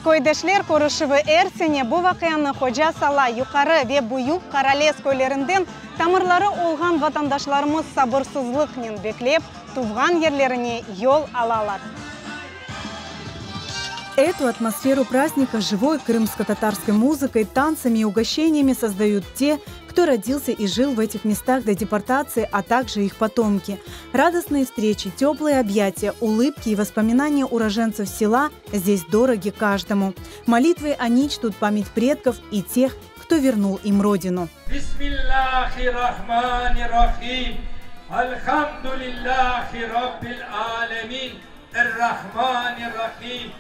Köydeşler körüşüvi er sene bu vaqianı Hoca Sala, Yuqarı ve Büyük Qaralez köylerinden tamırları olğan vatandaşlarımız sabırsızlıqnen beklep, tuvğan yerlerine yol alalar. Эту атмосферу праздника живой крымско-татарской музыкой, танцами и угощениями создают те, кто родился и жил в этих местах до депортации, а также их потомки. Радостные встречи, теплые объятия, улыбки и воспоминания уроженцев села здесь дороги каждому. Молитвы они чтут память предков и тех, кто вернул им родину. Bismillahirrahmanirrahim. Elhamdülillahi Rabbil alemin. Errahmanirrahim.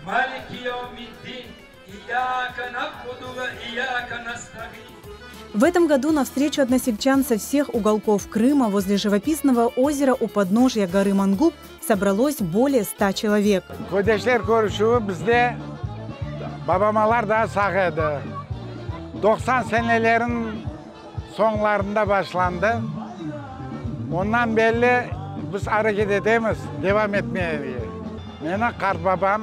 Maliki yevmiddin. İyyâke na'budu ve iyyâke nesta'in. В этом году на встречу односельчан со всех уголков Крыма возле живописного озера у подножья горы Мангуп собралось более 100 человек. Köydeşler körüşüvi bizde babamalar daa sağ edi. 90 senelerin soñlarında başlandı. Ondan berli biz areket etemiz devam etmege. Meni qartbabam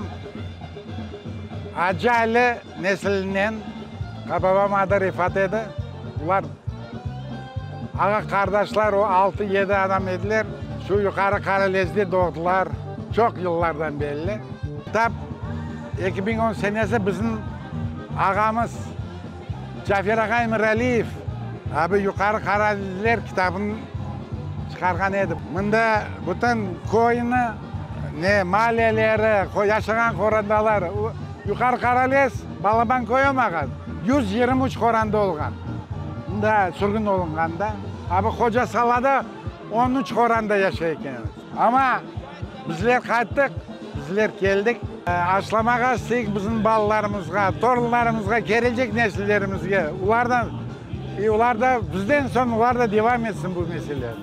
Acı Ali nesilinden, qartbabam adı Refat edi, olar ağa-qardaşlar, o altı-yedi adam ediler, şu Yuqarı Qaralezde doğdılar, çoq yıllardan berli. Tap 2010 senesi bizim ağamız Cafer ağa Emiraliyev abi Yuqarı Qaralezler kitabını çıqarğan edi. Mında bütün köyni, ne maalleleri, yaşağan qorantalar, Yuqarı Qaralez balaban köy olmağan, 123 qoranta olğan, mında sürgün olunğanda. Abi Hoca Salada 13 qoranta yaşay eken. Amma bizler qayttıq, bizler keldik. Aşlamağa isteyik bizim balalarımızğa, torunlarımızğa, kelecek nesillerimizge. Olardan, olar da bizden soñ olar da devam etsin bu meseleni.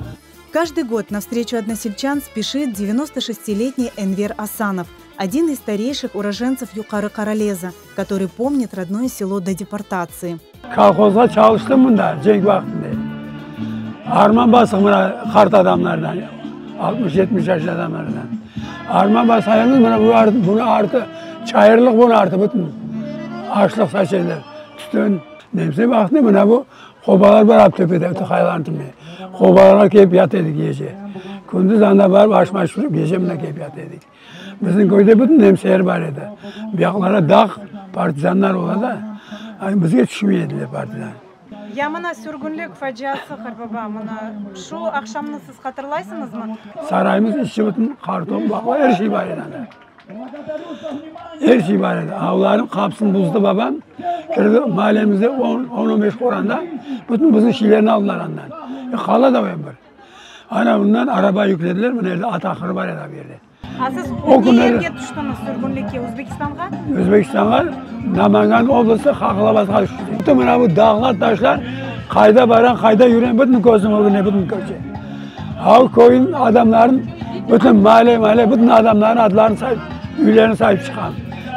Каждый год на встречу односельчан спешит 96-летний Энвер Асанов, один из старейших уроженцев Юкары Каралеза, который помнит родное село до депортации. Kolhozda çalıştım bunda cenk vaqtında. Arman basıq mına qart adamlardan, 60-70 yaş adamlardan. Arman basayımız mına bu artı, bunu artı, çayırlıq bunu artı bütün. Aşlıq saçerler, tütün. Nemse vaqtında mına bu qobalar bar ab töpede, qayaların tübünde. Qobalarğa kelip yat edik gece. Kündüz anda barıp aş-maş pişirip gece mına kelip yat edik. Bizim köyde bütün nemseler bar edi. Bu yaqlarda dağ, partizanlar ola da, bizge tüşmey ediler partizan. Ya mına sürgünlik faciası, qartbaba, mına şu aqşamnı siz hatırlaysıñızmı? Sarayımız içi bütün karton, baqla, er şey bar edi anda. Er şey bar edi. Avlarnıñ qapısını buzdı babam, kirdi, maallemizde on, on-on beş qoranda, bütün bizim şeylerni aldılar andan. E, qala da bir. Ana bundan araba yüklediler, mına yerdə at ahırı bar edi bu yerde. A siz O ne künleri yerge tüştüñiz sürgünlikke, Özbekistanğa? Özbekistanğa, Namangan oblastı Haqlabatqa tüştik. Bütün mına bu dağlar, taşlar, qayda baram, qayda yürem, bütün közüm ögünde, bütün köçe. A o köyniñ adamların, bütün maale-maale, bütün adamların adlarını sayıp, üylerini sayıp çıqam.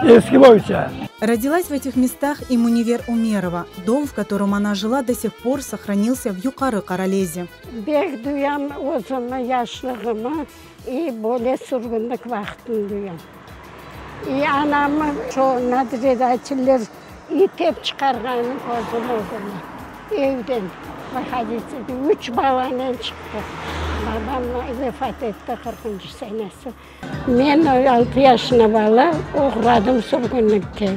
Eski boyunca. Родилась в этих местах и Мунивер Умерова. Дом, в котором она жила, до сих пор сохранился в Юкары Каралезе. Bek duyam özümi, yaşlığımı i böyle sürgünlik vaqtını duyam. I anamı şo nadzeratiller itep çıqarğanı közüm ögünde, evden vıhodit ete, üç balanen çıqtı. Babam vefat etti qırqıncı senesi. Men altı yaşında bala oğradım sürgünlikke.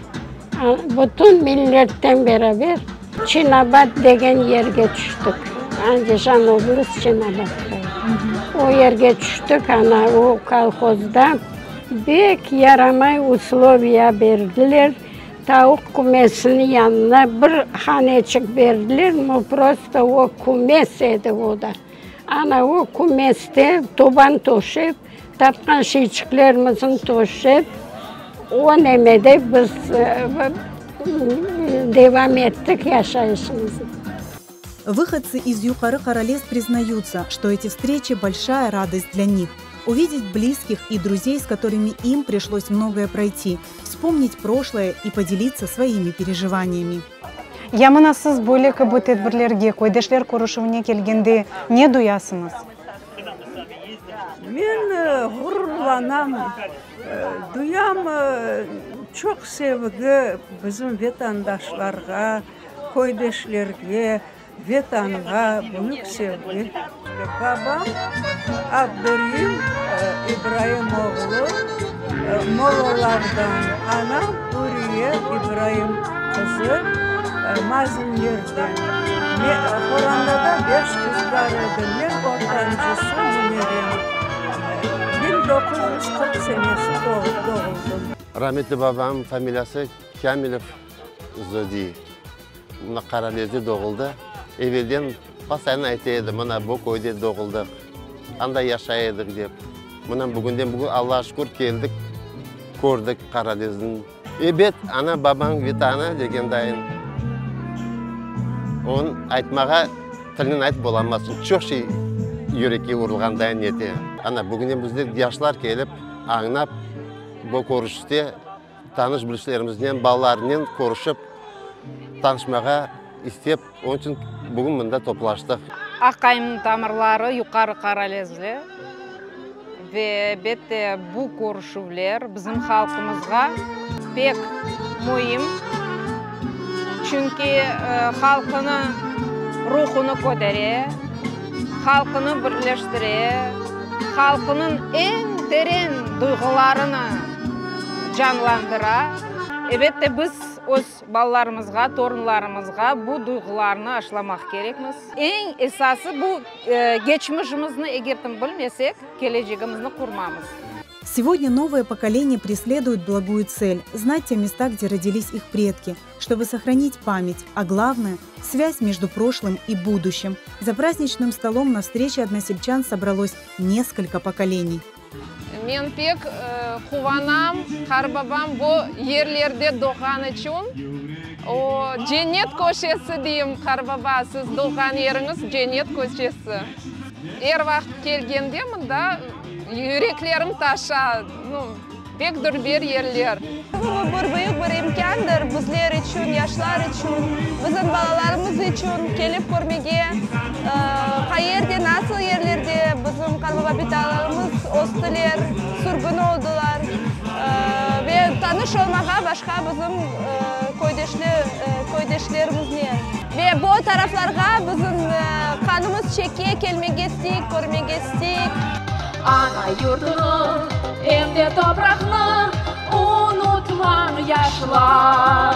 Bütün milletten beraber Çinabad degen yerge tüştik. Andijan oblast Çinabad köyü. O yerge tüştik, ana o kolhozda bek yaramay usloviya berdiler. Tavuq kümesiniñ yanına bir haneçik berdiler, no prosto o kümes edi o da. Ana o kümeste tuban töşep, tapqan şeyçiklerimizni töşep, o nemede biz devam ettik yaşayışımıznı. Выходцы из Юкары Каралез признаются, что эти встречи – большая радость для них. Увидеть близких и друзей, с которыми им пришлось многое пройти, вспомнить прошлое и поделиться своими переживаниями. Ya mına siz böyle kibi tedbirlerge, köydeşler körüşüvine kelgende ne duyasıñız? Men ğururlanam, duyam. Çoq sevgi bizim vetandaşlarğa, köydeşlerge, Vetanğa büyük sevgi. Babam Abdureim İbraim oğlu Molalardan, anam Uriye İbraim qızı Mazinlerden. Qorantada beş qız bar edi, men ortancısı Münerem. 1940 senesi doğuldım. Rametli babam familiyası Kâmilev Zodi. Mına Qaralezde doğuldı. Evelden postoyanno ayta edi, mına bu köyde doğuldıq, anda yaşay edik dep. Mına bugünden bugün Allağa şükür keldik, kördik Qaralezni. Ebet, ana-babañ Vetanı degen dayın, onı aytmağa tilnen aytıp olamazsıñ. Çoq şey yürekke urulğandayın ete. Ana, bugünden bizde yaşlar kelip, añlap, bu körüşte Tanış-bilişlerimiznen, balalarnen körüşip, tanışmağa istep, onıñ içün bugün mında toplaştıq. Aqayımnıñ tamırları Yuqarı Qaralezli ve elbette bu körüşüvler bizim halqımızğa pek müim, çünki halqını ruhunı kötere, halqını birleştire, halqınıñ eñ teren duyğularını canlandıra. Elbette, biz öz balalarımızğa, torunlarımızğa bu duyğularnı aşlamaq kerekmiz. Eñ esası, bu geçmişimizni eger tim bilmesek, kelecegimizni qurmamız. Сегодня новое поколение преследует благую цель – знать те места, где родились их предки, чтобы сохранить память, а главное – связь между прошлым и будущим. За праздничным столом на встрече односельчан собралось несколько поколений. Men pek quvanam, qarbabam bu yerlerde doğğan içün. O, cennet köşesi deyim, qarbaba, siz doğğan yeriñiz cennet köşesi. Er vaqıt kelgende mında yüreklerim taşa, nu, pek dülber yerler. Bu bir büyük bir imkândır bizler içün, yaşlar içün, bizim balalarımız içün kelip körmege, qayerde, nasıl yerlerde bizim qarbaba-bitalarımız östüler, sürgün oldular ve tanış olmağa başqa bizim köydeşlerimiznen. Ve bu taraflarğa bizim qanımız çeke, kelmege isteyik, körmege isteyik. Ana yurtunı, em de topraqnı unutmañ, yaşlar!